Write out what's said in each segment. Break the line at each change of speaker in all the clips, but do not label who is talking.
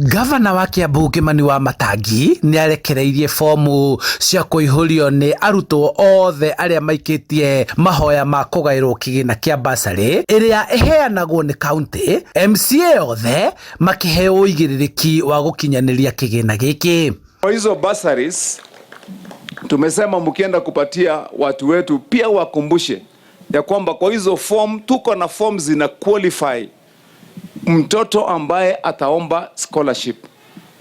Gavana wa Kiambu Kimani Wamatangi nĩ arekereirie fomu cia kũihũrio nĩ arutwo othe arĩa maikĩtie mahoya ma kũgaĩrwo kĩgĩna kĩa bursary ĩrĩa ĩheanagwo nĩ kaunti, MCA othe makĩheo ũigĩrĩrĩki wa gũkinyanĩria kĩgĩna gĩkĩ.
Kwa hizo bursaries tumesema mkienda kupatia watu wetu pia wakumbushe ya kwamba kwa hizo form tuko na form zina qualify mtoto ambaye ataomba scholarship.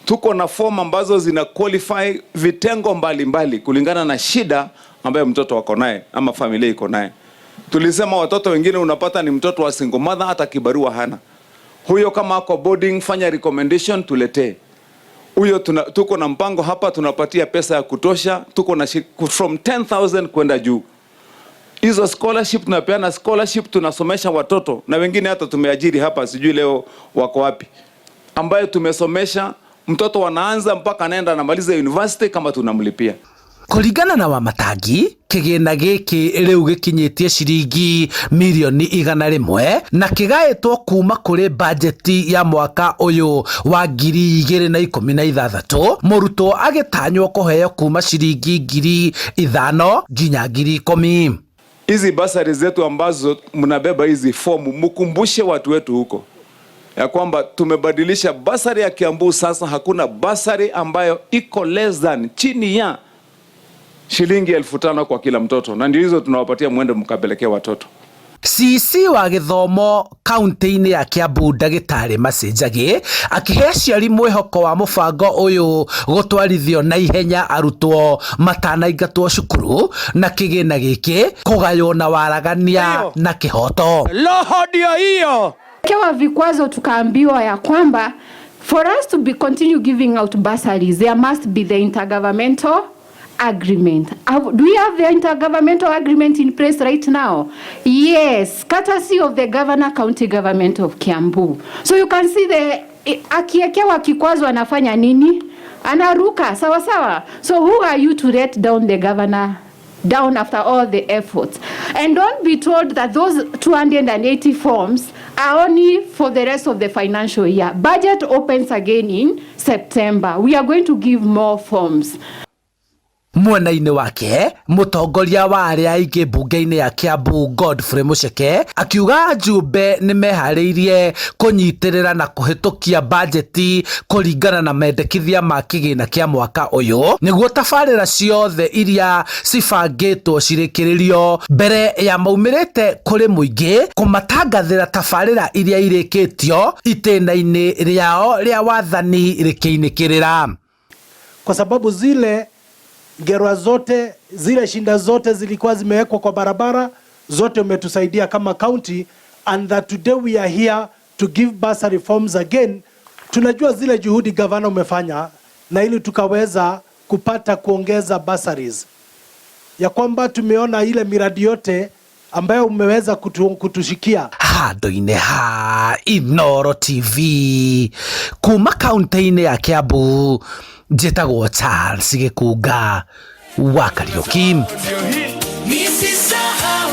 Tuko na form ambazo zina qualify vitengo mbalimbali mbali, kulingana na shida ambayo mtoto ako naye ama familia iko naye. Tulisema watoto wengine unapata ni mtoto wa single mother, hata kibarua hana. Huyo kama ako boarding, fanya recommendation tuletee huyo. Tuko na mpango hapa, tunapatia pesa ya kutosha, tuko na from 10,000 kwenda juu. Hizo scholarship tunapeana scholarship, tunasomesha watoto na wengine hata tumeajiri hapa, sijui leo wako wapi, ambayo tumesomesha mtoto wanaanza mpaka anaenda anamaliza university kama tunamlipia.
Kũringana na Wamatangi, kĩgĩna gĩkĩ rĩu gĩkinyĩtie ciringi mirioni 100 na kĩgaĩtwo kuma kũrĩ bajeti ya mwaka ũyũ wa 2016, mũrutwo agĩtanywo kũheo kuma ciringi 5,000 nginya 10,000.
Hizi basari zetu ambazo mnabeba hizi fomu, mkumbushe watu wetu huko ya kwamba tumebadilisha basari ya Kiambu. Sasa hakuna basari ambayo iko less than, chini ya shilingi 5,000 kwa kila mtoto, na ndio hizo tunawapatia mwende mkapelekea watoto.
CC wa gĩthomo kaunti-inĩ ya Kiambu, Ndagĩtarĩ Mercy Njagi, akĩhe aciari mwĩhoko wa mũbango ũyũ gũtwarithio na ihenya arutwo matanaingatwo cukuru na kĩgĩna gĩkĩ kũgaywo na waragania na kĩhoto.
Roho ndio hiyo.
Kewa vikwazo, tukaambiwa ya kwamba for us to be continue giving out bursaries, there must be the intergovernmental agreement. Do we have the intergovernmental agreement in place right now? Yes, courtesy of the governor, county government of Kiambu. So you can see the akiekewa kikwazo anafanya nini? Anaruka, sawa sawa. So who are you to let down the governor down after all the efforts? And don't be told that those 280 forms are only for the rest of the financial year. Budget opens again in September. We are going to give more forms.
Mwena-inĩ wake, mũtongoria wa arĩa aingĩ mbunge-inĩ ya Kiambu, Godfrey Mucheke, akiuga ajumbe nĩ meharĩirie kũnyitĩrĩra na kũhĩtũkia bajeti kũringana na mendekithia ma kĩgĩna kĩa mwaka ũyũ, nĩguo tabarĩra ciothe iria cibangĩtwo cirĩkĩrĩrio mbere ya maumĩrĩte kũrĩ mũingĩ kũmatangathĩra tabarĩra iria irĩkĩtio itĩna-inĩ rĩao rĩa wathani rĩkĩinĩkĩrĩra.
Kwa sababu zile ngerwa zote, zile shinda zote zilikuwa zimewekwa kwa barabara zote, umetusaidia kama county, and that today we are here to give bursary forms again. Tunajua zile juhudi, gavana, umefanya na ili tukaweza kupata kuongeza bursaries, ya kwamba tumeona ile miradi yote ambayo umeweza kutushikia.
Handũ-inĩ ha Inooro TV kuma kaunti-inĩ ya Kiambu, njĩtagwo Charles Gĩkunga wa Kariũki.
Nisisahau.